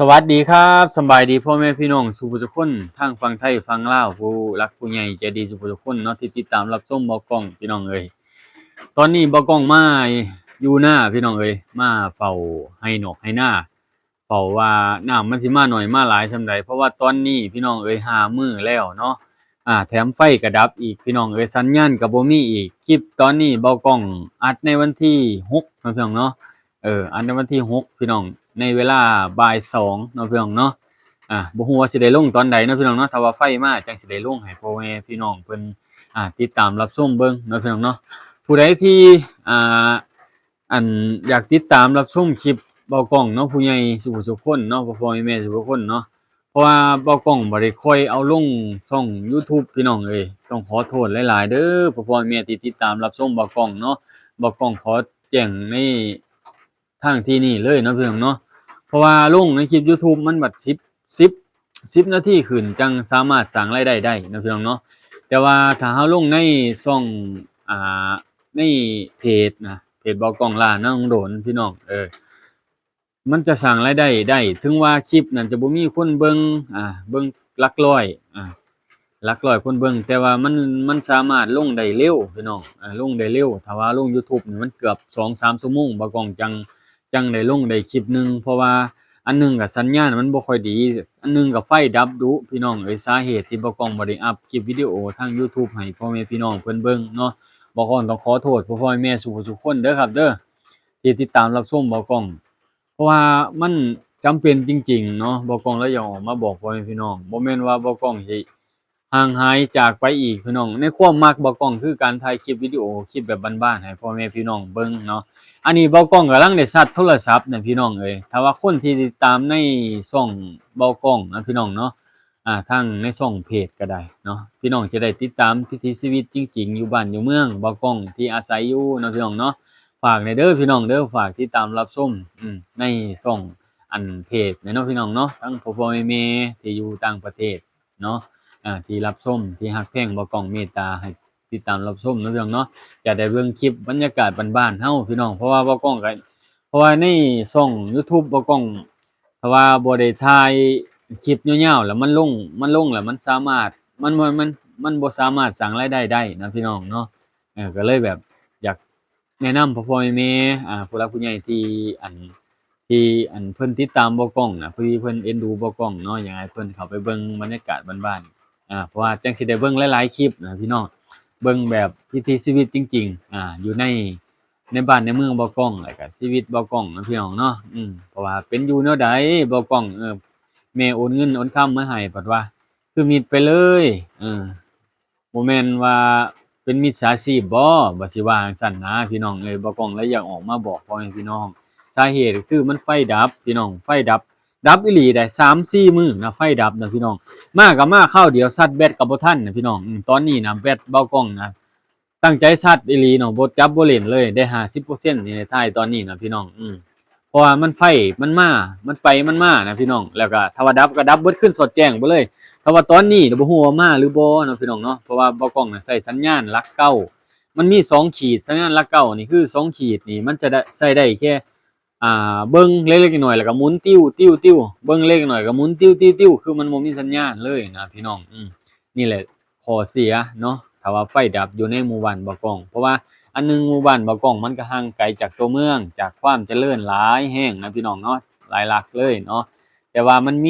ສະຫວັດດີຄັບ ສະບາຍດີພໍ່ແມ່ພີ່ນ້ອງສູ່ຜູ້ສູ່ຄົນ ທັງຝັ່ງໄທຝັ່ງລາວ ຜູ້ຫຼັກຜູ້ໃຫຍ່ໃຈດີສູ່ຜູ້ສູ່ຄົນເນາະ ທີ່ຕິດຕາມຮັບຊົມບ່າວກ້ອງ ພີ່ນ້ອງເອີຍ. ຕອນນີ້ບ່າວກ້ອງມາຢູ່ນາ ພີ່ນ້ອງເອີຍ ມາເຝົ້າໄຮ່ນອກໄຮ່ນາ ເຝົ້າວ່ານ້ຳມັນຊິມາໜ້ອຍມາຫຼາຍສ່ຳໃດ ເພາະວ່າຕອນນີ້ ພີ່ນ້ອງເອີຍ ຫ້າມື້ແລ້ວເນາະ ອາ ແຖມໄຟກໍດັບອີກ ພີ່ນ້ອງເອີຍ ສັນຍານກໍບໍ່ມີອີກ. ຄລິບຕອນນີ້ບ່າວກ້ອງອັດໃນວັນທີຫົກເນາະ ພີ່ນ້ອງເນາະ ເອີ ອັດໃນວັນທີຫົກ ພີ່ນ້ອງ ໃນເວລາບ່າຍສອງເນາະ ພີ່ນ້ອງເນາະ ອາ ບໍ່ຮູ້ວ່າຊິໄດ້ລົງຕອນໃດເນາະ ພີ່ນ້ອງເນາະ ຖ້າວ່າໄຟມາຈັ່ງຊິໄດ້ລົງໃຫ້ພໍ່ແມ່ພີ່ນ້ອງເພິ່ນ ອາ ຕິດຕາມຮັບຊົມເບິ່ງເນາະ ພີ່ນ້ອງເນາະ. ຜູ້ໃດທີ່ ອາ ອັນ ຢາກຕິດຕາມຮັບຊົມຄລິບບ່າວກ້ອງເນາະ ຜູ້ໃຫຍ່ສູ່ຜູ້ສູ່ຄົນເນາະ ພໍ່ໆແມ່ໆສູ່ຜູ້ຄົນເນາະ ເພາະວ່າບ່າວກ້ອງບໍ່ໄດ້ຄ່ອຍເອົາລົງຊ່ອງຢູທູບ ພີ່ນ້ອງເອີຍ ຕ້ອງຂໍໂທດຫຼາຍໆເດີ ພໍ່ໆແມ່ທີ່ຕິດຕາມຮັບຊົມບ່າວກ້ອງເນາະ. ບ່າວກ້ອງຂໍແຈ້ງໃນທາງທີ່ນີ້ເລີຍເນາະ ພີ່ນ້ອງເນາະ ເພາະວ່າລົງໃນຄລິບຢູທູບມັນບັດສິບ ສິບ ສິບນາທີຂຶ້ນ ຈັ່ງສາມາດສ້າງລາຍໄດ້ໄດ້ເນາະ ພີ່ນ້ອງເນາະ. ແຕ່ວ່າຖ້າເຮົາລົງໃນຊ່ອງ ອາ ໃນເພຈນະ ເພຈບ່າວກ້ອງລ້ານາໂດນ ພີ່ນ້ອງເອີຍ ມັນຈະສ້າງລາຍໄດ້ໄດ້ ເຖິງວ່າຄລິບນັ້ນຈະບໍ່ມີຄົນເບິ່ງ ອາ ເບິ່ງຫຼັກຮ້ອຍ ອາ ຫຼັກຮ້ອຍຄົນເບິ່ງ ແຕ່ວ່າມັນ ມັນສາມາດລົງໄດ້ເລັວ ພີ່ນ້ອງ ອາ ລົງໄດ້ເລັວ. ຖ້າວ່າລົງຢູທູບນີ້ມັນເກືອບສອງສາມຊົ່ວໂມງ ບ່າວກ້ອງຈັ່ງ ຈັ່ງໄດ້ລົງໄດ້ຄລິບໜຶ່ງ ເພາະວ່າອັນໜຶ່ງກໍສັນຍານມັນບໍ່ຄ່ອຍດີ ອັນໜຶ່ງກໍໄຟດັບດຸ ພີ່ນ້ອງເອີຍ. ສາເຫດທີ່ບ່າວກ້ອງບໍ່ໄດ້ອັບຄລິບວິດີໂອທາງຢູທູບໃຫ້ພໍ່ແມ່ພີ່ນ້ອງເພິ່ນເບິ່ງເນາະ ບ່າວກ້ອງຕ້ອງຂໍໂທດພໍ່ໆແມ່ໆສູ່ທຸກຄົນເດີຄັບເດີ ທີ່ຕິດຕາມຮັບຊົມບ່າວກ້ອງ ເພາະວ່າມັນຈຳເປັນຈິງໆເນາະ ບ່າວກ້ອງເລີຍຢາກອອກມາບອກພໍ່ແມ່ພີ່ນ້ອງ. ບໍ່ແມ່ນວ່າບ່າວກ້ອງຊິ ຫ່າງຫາຍຈາກໄປອີກ ພີ່ນ້ອງ. ໃນຄວາມມັກບ່າວກ້ອງຄືການຖ່າຍຄລິບວິດີໂອ ຄລິບແບບບ້ານໆໃຫ້ພໍ່ແມ່ພີ່ນ້ອງເບິ່ງເນາະ. ອັນນີ້ບ່າວກ້ອງກຳລັງໄດ້ຊັດໂທລະສັບນະ ພີ່ນ້ອງເອີຍ. ຖ້າວ່າຄົນທີ່ຕິດຕາມໃນຊ່ອງບ່າວກ້ອງນະ ພີ່ນ້ອງເນາະ ອາ ທາງໃນຊ່ອງເພຈກໍໄດ້ເນາະ ພີ່ນ້ອງຈະໄດ້ຕິດຕາມວິຖີຊີວິດຈິງໆ ຢູ່ບ້ານຢູ່ເມືອງບ່າວກ້ອງທີ່ອາໄສຢູ່ເນາະ ພີ່ນ້ອງເນາະ. ຝາກແດ່ເດີ ພີ່ນ້ອງເດີ ຝາກຕິດຕາມຮັບຊົມ ອືມ ໃນຊ່ອງ ອັນ ເພຈແດ່ເນາະ ພີ່ນ້ອງເນາະ. ທັງພໍ່ໆແມ່ໆທີ່ຢູ່ຕ່າງປະເທດ ເນາະ ອາ ທີ່ຮັບຊົມ ທີ່ຮັກແພງບ່າວກ້ອງ ເມດຕາໃຫ້ຕິດຕາມຮັບຊົມເນາະ ພີ່ນ້ອງເນາະ. ຈະໄດ້ເບິ່ງຄລິບບັນຍາກາດບ້ານໆເຮົາ ພີ່ນ້ອງ ເພາະວ່າບ່າວກ້ອງກໍ ເພາະວ່າໃນຊ່ອງຢູທູບບ່າວກ້ອງ ຖ້າວ່າບໍ່ໄດ້ຖ່າຍຄລິບຍາວໆ ແລ້ວມັນລົງ ມັນລົງແລ້ວມັນສາມາດ ມັນ ມັນ ມັນ ມັນບໍ່ສາມາດສ້າງລາຍໄດ້ໄດ້ນະ ພີ່ນ້ອງເນາະ. ເອີ ກໍເລີຍແບບຢາກ ແນະນຳພໍ່ໆແມ່ໆ ອາ ຜູ້ຫຼັກຜູ້ໃຫຍ່ທີ່ ອັນ ທີ່ ອັນ ເພິ່ນຕິດຕາມບ່າວກ້ອງນະ ທີ່ເພິ່ນເອັນດູບ່າວກ້ອງເນາະ ຢາກໃຫ້ເພິ່ນເຂົ້າໄປເບິ່ງບັນຍາກາດບ້ານໆ ອາ ເພາະວ່າຈັ່ງຊິໄດ້ເບິ່ງຫຼາຍໆຄລິບນະ ພີ່ນ້ອງ ເບິ່ງແບບວິຖີຊີວິດຈິງໆ ອາ ຢູ່ໃນ ໃນບ້ານໃນເມືອງບ່າວກ້ອງ ແລ້ວກະຊີວິດບ່າວກ້ອງນະ ພີ່ນ້ອງເນາະ. ອືມ ເພາະວ່າເປັນຢູ່ແນວໃດບ່າວກ້ອງ ເອີ ແມ່ໂອນເງິນໂອນຄຳມາໃຫ້ ພັດວ່າຄືມິດໄປເລີຍ ເອີ ບໍ່ແມ່ນວ່າເປັນມິດສາຊີບບໍ ວ່າຊິວ່າຈັ່ງຊັ້ນນະ ພີ່ນ້ອງເອີຍ. ບ່າວກ້ອງເລີຍຢາກອອກມາບອກພໍ່ແມ່ພີ່ນ້ອງ ສາເຫດກໍຄືມັນໄຟດັບ ພີ່ນ້ອງ ໄຟດັບ ດັບອີ່ຫຼີໄດ໋ ສາມສີ່ມື້ນະ ໄຟດັບນະ ພີ່ນ້ອງ. ມາກໍມາຄາວດຽວ ຊັດແບັດກໍບໍ່ທັນນະ ພີ່ນ້ອງ. ອືມ ຕອນນີ້ນະ ແບັດບ່າວກ້ອງນະ ຕັ້ງໃຈຊັດອີ່ຫຼີເນາະ ບໍ່ຈັບບໍ່ຫຼິ້ນເລີຍ ໄດ້ຫ້າສິບເປີເຊັນນີ້ ໃນທ້າຍຕອນນີ້ນະ ພີ່ນ້ອງ. ອືມ ເພາະວ່າມັນໄຟ ມັນມາ ມັນໄປມັນມານະ ພີ່ນ້ອງ. ແລ້ວກໍຖ້າວ່າດັບກໍດັບເບິດຄືນສອດແຈ້ງໄປເລີຍ. ຖ້າວ່າຕອນນີ້ບໍ່ຮູ້ວ່າມາຫຼືບໍ່ເນາະ ພີ່ນ້ອງເນາະ ເພາະວ່າບ່າວກ້ອງນະໃຊ້ສັນຍານຫຼັກເກົ້າ ມັນມີສອງຂີດ ສັນຍານຫຼັກເກົ້ານີ້ຄືສອງຂີດນີ້ ມັນຈະໄດ້ ໃຊ້ໄດ້ແຄ່ ອ່າ ເບິ່ງເລັກໆນ້ອຍໆ ແລ້ວກໍໝູນຕິວໆໆ ເບິ່ງເລັກນ້ອຍກໍໝູນຕິວໆໆ ຄືມັນບໍ່ມີສັນຍານເລີຍນະ ພີ່ນ້ອງ. ອືມ ນີ້ແຫຼະ ຂໍ້ເສຍເນາະ ຖ້າວ່າໄຟດັບຢູ່ໃນໝູ່ບ້ານບ່າວກ້ອງ ເພາະວ່າອັນໜຶ່ງ ໝູ່ບ້ານບ່າວກ້ອງມັນກໍຫ່າງໄກຈາກຕົວເມືອງ ຈາກຄວາມຈະເລີນຫຼາຍແຮງນະ ພີ່ນ້ອງເນາະ ຫຼາຍຫຼັກເລີຍເນາະ. ແຕ່ວ່າມັນມ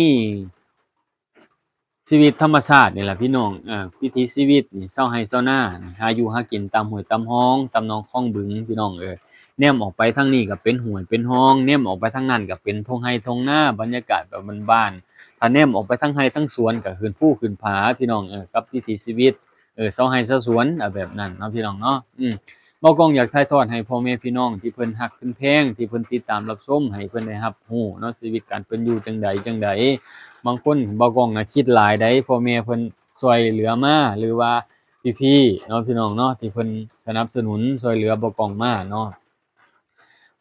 ີຊີວິດທຳມະຊາດນີ້ແຫຼະ ພີ່ນ້ອງ ເອີ ວິຖີຊີວິດນີ້ ຊາວໄຮ່ຊາວນານີ້ ຫາຢູ່ຫາກິນຕາມຫ້ວຍຕາມຮ່ອງ ຕາມໜອງຄອງບຶງ ພີ່ນ້ອງເອີຍ. ແນມອອກໄປທາງນີ້ກໍເປັນຫ້ວຍເປັນຮ່ອງ ແນມອອກໄປທາງນັ້ນກໍເປັນທົ່ງໄຮ່ທົ່ງນາ ບັນຍາກາດແບບບ້ານໆ. ຖ້າແນມອອກໄປທາງໄຮ່ທາງສວນກໍຂຶ້ນພູຂຶ້ນຜາ ພີ່ນ້ອງເອີຍ ກັບວິຖີຊີວິດ ເອີ ຊາວໄຮ່ຊາວສວນ ອາ ແບບນັ້ນເນາະ ພີ່ນ້ອງເນາະ. ອືມ ບ່າວກ້ອງຢາກຖ່າຍທອດໃຫ້ພໍ່ແມ່ພີ່ນ້ອງທີ່ເພິ່ນຮັກເພິ່ນແພງ ທີ່ເພິ່ນຕິດຕາມຮັບຊົມ ໃຫ້ເພິ່ນໄດ້ຮັບຮູ້ເນາະ ຊີວິດການເປັນຢູ່ຈັ່ງໃດຈັ່ງໃດ. ບາງຄົນບ່າວກ້ອງນະຄິດຫຼາຍໃດ໋ ພໍ່ແມ່ເພິ່ນຊ່ວຍເຫຼືອມາ ຫຼືວ່າພີ່ໆເນາະ ພີ່ນ້ອງເນາະ ທີ່ເພິ່ນສະໜັບສະໜູນຊ່ວຍເຫຼືອບ່າວກ້ອງມາເນາະ.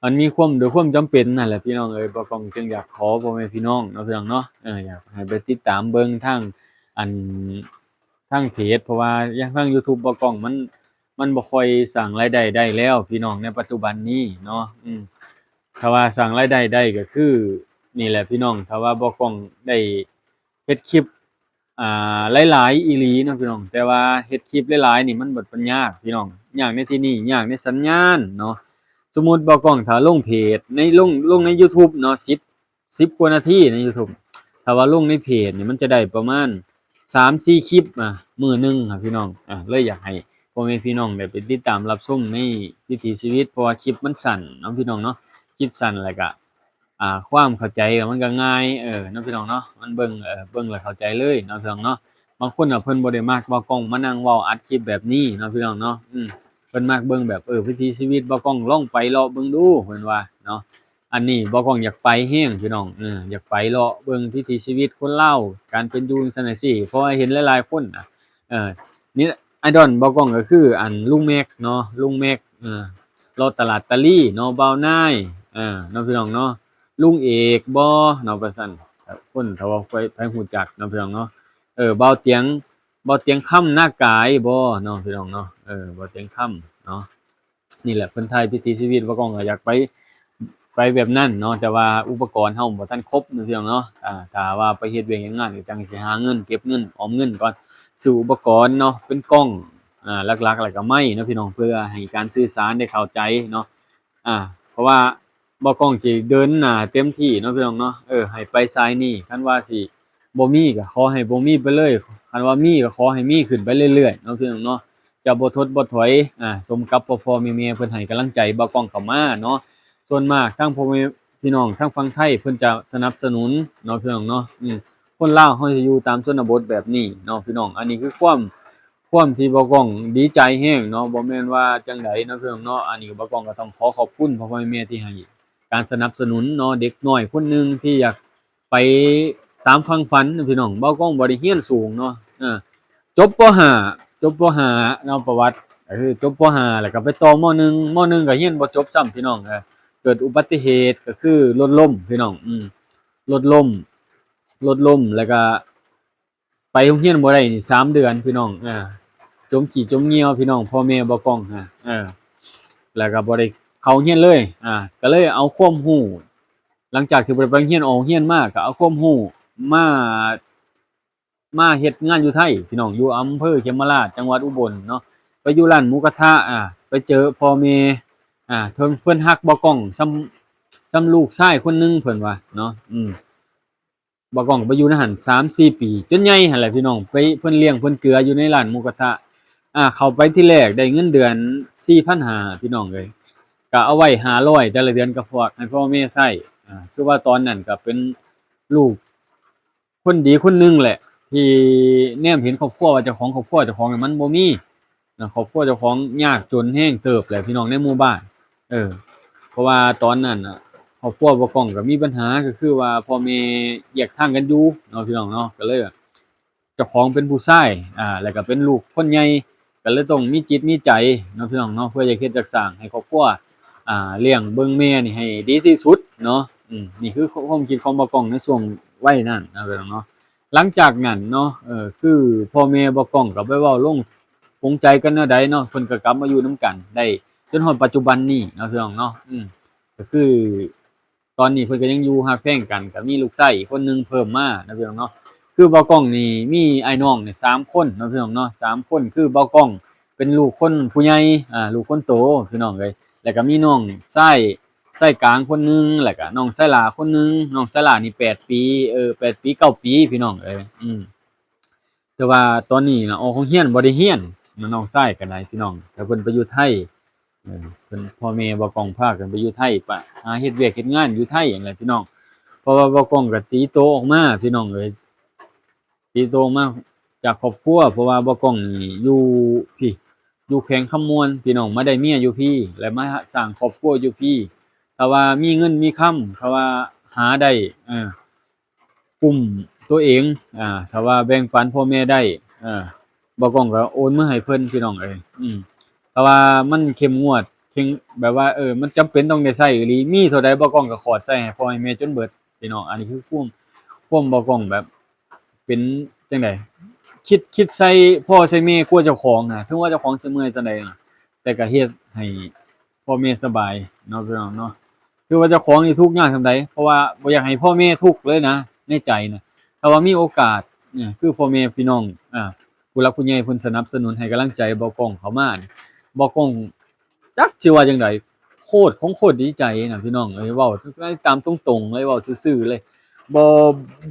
ມັນມີຄວາມ ດ້ວຍຄວາມຈຳເປັນນັ້ນແຫຼະ ພີ່ນ້ອງເອີຍ ບ່າວກ້ອງຈຶ່ງຢາກຂໍພໍ່ແມ່ພີ່ນ້ອງເນາະ ພີ່ນ້ອງເນາະ ເອີ ຢາກໃຫ້ໄປຕິດຕາມເບິ່ງທາງ ອັນ ທາງເພຈ ເພາະວ່າທາງຢູທູບບ່າວກ້ອງມັນ ມັນບໍ່ຄ່ອຍສ້າງລາຍໄດ້ໄດ້ແລ້ວ ພີ່ນ້ອງ ໃນປັດຈຸບັນນີ້ເນາະ. ອືມ ຖ້າວ່າສ້າງລາຍໄດ້ໄດ້ກໍຄື ນີ້ແຫຼະພີ່ນ້ອງ ຖ້າວ່າບໍ່ກ້ອງໄດ້ເຮັດຄລິບ ອ່າ ຫຼາຍໆອີ່ຫຼີເນາະພີ່ນ້ອງ ແຕ່ວ່າເຮັດຄລິບຫຼາຍໆນີ້ມັນບັດມັນຍາກພີ່ນ້ອງ ຍາກໃນທີ່ນີ້ ຍາກໃນສັນຍານເນາະ. ສົມມຸດບໍ່ກ້ອງຖ້າລົງເພຈ ໃນ ລົງ ລົງໃນຢູທູບເນາະ ສິບ ສິບກວ່ານາທີໃນຢູທູບ ຖ້າວ່າລົງໃນເພຈນີ້ມັນຈະໄດ້ປະມານສາມສີ່ຄລິບ ອ່າ ມື້ໜຶ່ງຫັ້ນພີ່ນ້ອງ ອ່າ ເລີຍຢາກໃຫ້ພໍ່ແມ່ພີ່ນ້ອງໄດ້ໄປຕິດຕາມຮັບຊົມໃນວິຖີຊີວິດ ເພາະວ່າຄລິບມັນສັ້ນເນາະພີ່ນ້ອງເນາະ ຄລິບສັ້ນ ແລ້ວກະ ອ່າ ຄວາມເຂົ້າໃຈມັນກໍງ່າຍ ເອີ ເນາະພີ່ນ້ອງເນາະ ມັນເບິ່ງ ເອີ ເບິ່ງແລ້ວເຂົ້າໃຈເລີຍເນາະພີ່ນ້ອງເນາະ. ບາງຄົນນະເພິ່ນບໍ່ໄດ້ມັກບໍ່ກ້ອງມານັ່ງເວົ້າອັດຄລິບແບບນີ້ເນາະພີ່ນ້ອງເນາະ ອືມ ເພິ່ນມັກເບິ່ງແບບ ເອີ ວິຖີຊີວິດບໍ່ກ້ອງ ລອງໄປເລາະເບິ່ງດູ ເພິ່ນວ່າເນາະ. ອັນນີ້ບໍ່ກ້ອງຢາກໄປແຮງພີ່ນ້ອງ ເອີ ຢາກໄປເລາະເບິ່ງວິຖີຊີວິດຄົນລາວ ການເປັນຢູ່ຈັ່ງຊັ້ນຈັ່ງຊີ້ ເພາະວ່າເຫັນຫຼາຍໆຄົນນະ ເອີ ນີ້ໄອດອນບໍ່ກ້ອງກໍຄື ອັນ ລຸງແມັກເນາະ ລຸງແມັກ ເອີ ເລາະຕະຫຼາດຕາລີເນາະ ບ່າວນາຍ ເອີ ເນາະພີ່ນ້ອງເນາະ ລຸງເອກບໍ່ເນາະ ວ່າຊັ້ນ ຄົນຖ້າວ່າໃຜ ໃຜຮູ້ຈັກເນາະພີ່ນ້ອງເນາະ ເອີ ບ່າວຕຽງ ບ່າວຕຽງຄຳນາກາຍບໍ່ເນາະພີ່ນ້ອງເນາະ ເອີ ບ່າວຕຽງຄຳເນາະ. ນີ້ແຫຼະ ເພິ່ນຖ່າຍວິຖີຊີວິດ ບໍ່ກ້ອງກໍຢາກໄປ ໄປແບບນັ້ນເນາະ ແຕ່ວ່າອຸປະກອນເຮົາບໍ່ທັນຄົບເນາະພີ່ນ້ອງເນາະ ອ່າ ຖ້າວ່າໄປເຮັດວຽກເຮັດງານກໍຈັ່ງຊິຫາເງິນ ເກັບເງິນ ອອມເງິນກ່ອນ ຊື້ອຸປະກອນເນາະ ເປັນກ້ອງ ອ່າ ຫຼັກໆ ແລ້ວກໍໄມເນາະພີ່ນ້ອງ ເພື່ອໃຫ້ການສື່ສານໄດ້ເຂົ້າໃຈເນາະ ອ່າ ເພາະວ່າບໍ່ກ້ອງຊິເດີນໜ້າເຕັມທີ່ເນາະພີ່ນ້ອງເນາະ ເອີ ໃຫ້ໄປສາຍນີ້ ຄັນວ່າຊິບໍ່ມີກໍຂໍໃຫ້ບໍ່ມີໄປເລີຍ ຄັນວ່າມີກໍຂໍໃຫ້ມີຂຶ້ນໄປເລື້ອຍໆເນາະພີ່ນ້ອງເນາະ ຈະບໍ່ທົດບໍ່ຖອຍ ອ່າ ສົມກັບພໍ່ໆແມ່ໆເພິ່ນໃຫ້ກຳລັງໃຈບໍ່ກ້ອງເຂົ້າມາເນາະ. ສ່ວນມາກທາງພໍ່ແມ່ພີ່ນ້ອງທາງຝັ່ງໄທເພິ່ນຈະສະໜັບສະໜູນເນາະພີ່ນ້ອງເນາະ ອືມ ຄົນລາວເຮົາຈະຢູ່ຕາມຊົນນະບົດແບບນີ້ເນາະພີ່ນ້ອງ ອັນນີ້ຄືຄວາມ ຄວາມທີ່ບໍ່ກ້ອງດີໃຈແຮງເນາະ ບໍ່ແມ່ນວ່າຈັ່ງໃດເນາະພີ່ນ້ອງເນາະ ອັນນີ້ບໍ່ກ້ອງກໍຕ້ອງຂໍຂອບຄຸນພໍ່ໆແມ່ໆທີ່ໃຫ້ການສະໜັບສະໜູນເນາະ ເດັກນ້ອຍຄົນໜຶ່ງທີ່ຢາກໄປຕາມຄວາມຝັນເນາະພີ່ນ້ອງ ບໍ່ກ້ອງບໍ່ໄດ້ຮຽນສູງເນາະ ເອີ ຈົບ ປໍຫ້າ ຈົບ ປໍຫ້າເນາະ ປະຫວັດ ເອີ ຈົບ ປໍຫ້າ ແລ້ວກໍໄປຕໍ່ ມໍໜຶ່ງ ມໍໜຶ່ງກໍຮຽນບໍ່ຈົບຊ້ຳພີ່ນ້ອງ ເອີ ເກີດອຸບັດຕິເຫດ ກໍຄືລົດລົ້ມພີ່ນ້ອງ ອືມ ລົດລົ້ມ ລົດລົ້ມ ແລ້ວກໍ ໄປໂຮງຮຽນບໍ່ໄດ້ນີ້ສາມເດືອນພີ່ນ້ອງ ເອີ ຈົມຂີ້ຈົມຍ່ຽວພີ່ນ້ອງ ພໍ່ແມ່ບໍ່ກ້ອງຫັ້ນ ເອີ ແລ້ວກໍບໍ່ໄດ້ເຂົ້າໂຮງຮຽນເລີຍ ອ່າ ກໍເລີຍເອົາຄວາມຮູ້ ຫຼັງຈາກທີ່ບໍ່ໄດ້ໄປໂຮງຮຽນ ອອກໂຮງຮຽນມາ ກໍເອົາຄວາມຮູ້ມາ ມາເຮັດງານຢູ່ໄທພີ່ນ້ອງ ຢູ່ອຳເພີເຂມມະລາດ ຈັງຫວັດອຸບົນເນາະ ໄປຢູ່ຮ້ານໝູກະທະ ອ່າ ໄປເຈີພໍ່ແມ່ ອ່າ ເພິ່ນ ເພິ່ນຮັກບໍ່ກ້ອງສ່ຳ ສ່ຳລູກຊາຍຄົນໜຶ່ງ ເພິ່ນວ່າເນາະ ອືມ ບໍ່ກ້ອງໄປຢູ່ໃນຫັ້ນສາມສີ່ປີ ຈົນໃຫຍ່ຫັ້ນແຫຼະພີ່ນ້ອງ ໄປ ເພິ່ນລ້ຽງເພິ່ນເກືອຢູ່ໃນຮ້ານໝູກະທະ ອ່າ ເຂົ້າໄປທີແລກໄດ້ເງິນເດືອນສີ່ພັນຫ້າພີ່ນ້ອງເອີຍ ກະເອົາໄວ້ຫ້າຮ້ອຍແຕ່ລະເດືອນ ກະຝາກໃຫ້ພໍ່ແມ່ໃຊ້ ອ່າ ຄືວ່າຕອນນັ້ນກະເປັນລູກຄົນດີຄົນໜຶ່ງແຫຼະ ທີ່ແນມເຫັນຄອບຄົວວ່າເຈົ້າຂອງ ຄອບຄົວເຈົ້າຂອງນີ້ມັນບໍ່ມີ ນະ ຄອບຄົວເຈົ້າຂອງຍາກຈົນແຮງເຕີບແຫຼະພີ່ນ້ອງໃນໝູ່ບ້ານ ເອີ ເພາະວ່າຕອນນັ້ນນະ ຄອບຄົວບໍ່ກ້ອງກໍມີບັນຫາ ກໍຄືວ່າພໍ່ແມ່ແຍກທາງກັນຢູ່ເນາະພີ່ນ້ອງເນາະ ກໍເລີຍແບບ ເຈົ້າຂອງເປັນຜູ້ຊາຍ ອ່າ ແລ້ວກໍເປັນລູກຄົນໃຫຍ່ ກໍເລີຍຕ້ອງມີຈິດມີໃຈເນາະພີ່ນ້ອງເນາະ ເພື່ອຢາກເຮັດຢາກສ້າງໃຫ້ຄອບຄົວ ອ່າ ລ້ຽງເບິ່ງແມ່ນີ້ໃຫ້ດີທີ່ສຸດເນາະ ອືມ ນີ້ຄືຄວາມຄິດຂອງບໍ່ກ້ອງໃນຊ່ວງໄວນັ້ນເນາະພີ່ນ້ອງເນາະ. ຫຼັງຈາກນັ້ນເນາະ ເອີ ຄືພໍ່ແມ່ບໍ່ກ້ອງກໍໄປເວົ້າລົງ ປົງໃຈກັນແນວໃດເນາະ ເພິ່ນກໍກັບມາຢູ່ນຳກັນໄດ້ຈົນຮອດປັດຈຸບັນນີ້ເນາະພີ່ນ້ອງເນາະ ອືມ ກໍຄືຕອນນີ້ເພິ່ນກໍຍັງຢູ່ຮັກແພງກັນ ກໍມີລູກຊາຍອີກຄົນໜຶ່ງເພີ່ມມາເນາະພີ່ນ້ອງເນາະ. ຄືບໍ່ກ້ອງນີ້ມີອ້າຍນ້ອງນີ້ສາມຄົນເນາະພີ່ນ້ອງເນາະ ສາມຄົນ ຄືບໍ່ກ້ອງເປັນລູກຄົນຜູ້ໃຫຍ່ ອ່າ ລູກຄົນໂຕພີ່ນ້ອງເອີຍ ແລ້ວກໍມີນ້ອງຊາຍ ຊາຍກາງຄົນໜຶ່ງ ແລ້ວກະນ້ອງຊາຍຫຼ້າຄົນໜຶ່ງ ນ້ອງຊາຍຫຼ້ານີ້ແປດປີ ເອີ ແປດປີເກົ້າປີພີ່ນ້ອງເອີຍ ອືມ ແຕ່ວ່າຕອນນີ້ນະ ອອກໂຮງຮຽນບໍ່ໄດ້ຮຽນນະ ນ້ອງຊາຍກໍໄດ້ພີ່ນ້ອງ ແຕ່ເພິ່ນໄປຢູ່ໄທ ເອີ ເພິ່ນ ພໍ່ແມ່ບໍ່ກ້ອງພາກັນໄປຢູ່ໄທ ໄປຫາເຮັດວຽກເຮັດງານຢູ່ໄທຫັ້ນແຫຼະພີ່ນ້ອງ ເພາະວ່າບໍ່ກ້ອງກໍຕີໂຕອອກມາພີ່ນ້ອງເອີຍ ຕີໂຕມາຈາກຄອບຄົວ ເພາະວ່າບໍ່ກ້ອງນີ້ຢູ່ພີ້ ຢູ່ແຂວງຄຳມ່ວນ ພີ່ນ້ອງ ມາໄດ້ເມຍຢູ່ພີ້ ແລະມາສ້າງຄອບຄົວຢູ່ພີ້ ຖ້າວ່າມີເງິນມີຄຳ ຖ້າວ່າຫາໄດ້ ເອີ ກຸ້ມຕົວເອງ ອ່າ ຖ້າວ່າແບ່ງປັນພໍ່ແມ່ໄດ້ ເອີ ບໍ່ກ້ອງກໍໂອນເມືອໃຫ້ເພິ່ນ ພີ່ນ້ອງເອີຍ ອືມ ຖ້າວ່າມັນເຂັ້ມງວດ ເຄັ່ງ ແບບວ່າ ເອີ ມັນຈຳເປັນຕ້ອງໄດ້ໃຊ້ອີ່ຫຼີ ມີເທົ່າໃດບໍ່ກ້ອງກໍຂອດໃສ່ໃຫ້ພໍ່ໃຫ້ແມ່ຈົນເບິດ ພີ່ນ້ອງ ອັນນີ້ຄືຄວາມ ຄວາມບໍ່ກ້ອງແບບ ເປັນຈັ່ງໃດ ຄິດ ຄິດໃສ່ພໍ່ໃສ່ແມ່ກວ່າເຈົ້າຂອງນະ ເຖິງວ່າເຈົ້າຂອງຊິເມື່ອຍສ່ຳໃດນະ ແຕ່ກໍເຮັດໃຫ້ພໍ່ແມ່ສະບາຍເນາະ ພີ່ນ້ອງເນາະ. ຖືວ່າເຈົ້າຂອງນີ້ທຸກຍາກສ່ຳໃດ ເພາະວ່າບໍ່ຢາກໃຫ້ພໍ່ແມ່ທຸກເລີຍນະ ໃນໃຈນະ. ຖ້າວ່າມີໂອກາດ ເອີ ຄືພໍ່ແມ່ພີ່ນ້ອງ ອ່າ ຜູ້ຫຼັກຜູ້ໃຫຍ່ເພິ່ນສະໜັບສະໜູນໃຫ້ກຳລັງໃຈບ່າວກ້ອງເຂົ້າມານີ້ ບ່າວກ້ອງຈັກຊິວ່າຈັ່ງໃດ ໂຄດ ຄົງໂຄດດີໃຈນະພີ່ນ້ອງເອີຍ. ເວົ້າຕາມຕົງໆເລີຍ ເວົ້າຊື່ໆເລີຍ ບໍ່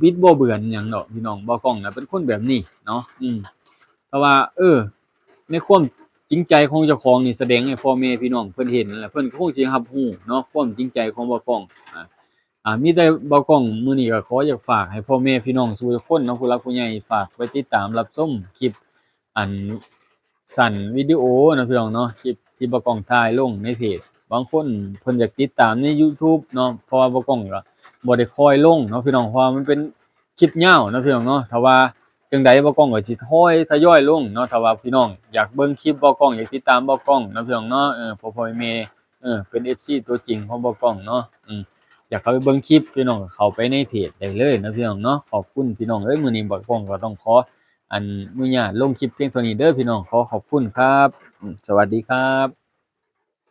ບິດບໍ່ເບືອນຫຍັງດອກພີ່ນ້ອງ. ບ່າວກ້ອງນະເປັນຄົນແບບນີ້ເນາະ ອືມ ແຕ່ວ່າ ເອີ ໃນຄວາມຈິງໃຈຂອງເຈົ້າຂອງນີ້ ສະແດງໃຫ້ພໍ່ແມ່ພີ່ນ້ອງເພິ່ນເຫັນ ແລ້ວເພິ່ນກໍຄົງຊິຮັບຮູ້ເນາະ ຄວາມຈິງໃຈຂອງບ່າວກ້ອງ. ອ່າ ອ່າ ມີແຕ່ບ່າວກ້ອງມື້ນີ້ກໍຂໍຢາກຝາກໃຫ້ພໍ່ແມ່ພີ່ນ້ອງສູ່ທຸກຄົນເນາະ ຜູ້ຫຼັກຜູ້ໃຫຍ່ ຝາກໄປຕິດຕາມຮັບຊົມຄລິບ ອັນ ສັ້ນວິດີໂອເນາະພີ່ນ້ອງເນາະ ຄລິບທີ່ບ່າວກ້ອງຖ່າຍລົງໃນເພຈ. ບາງຄົນເພິ່ນຢາກຕິດຕາມໃນ YouTube ເນາະ ເພາະວ່າບ່າວກ້ອງກໍບໍ່ໄດ້ຄ່ອຍລົງເນາະພີ່ນ້ອງ ເພາະວ່າມັນເປັນຄລິບຍາວເນາະພີ່ນ້ອງເນາະ. ຖ້າວ່າຈັ່ງໃດບ່າວກ້ອງກໍຊິຄ່ອຍທະຍອຍລົງເນາະ. ຖ້າວ່າພີ່ນ້ອງຢາກເບິ່ງຄລິບບ່າວກ້ອງ ຢາກຕິດຕາມບ່າວກ້ອງເນາະພີ່ນ້ອງເນາະ ເອີ ພໍ່ໆແມ່ ເອີ ເປັນ ເອັຟຊີ ຕົວຈິງຂອງບ່າວກ້ອງເນາະ ອືມ ຢາກເຂົ້າໄປເບິ່ງຄລິບ ພີ່ນ້ອງກໍເຂົ້າໄປໃນເພຈໄດ້ເລີຍເນາະພີ່ນ້ອງເນາະ. ຂອບຄຸນພີ່ນ້ອງເອີຍ ມື້ນີ້ບ່າວກ້ອງກໍຕ້ອງຂໍ ອັນ ອະນຸຍາດລົງຄລິບພຽງເທົ່ານີ້ເດີພີ່ນ້ອງ ຂໍຂອບຄຸນຄັບ ອືມ ສະຫວັດດີຄັບ.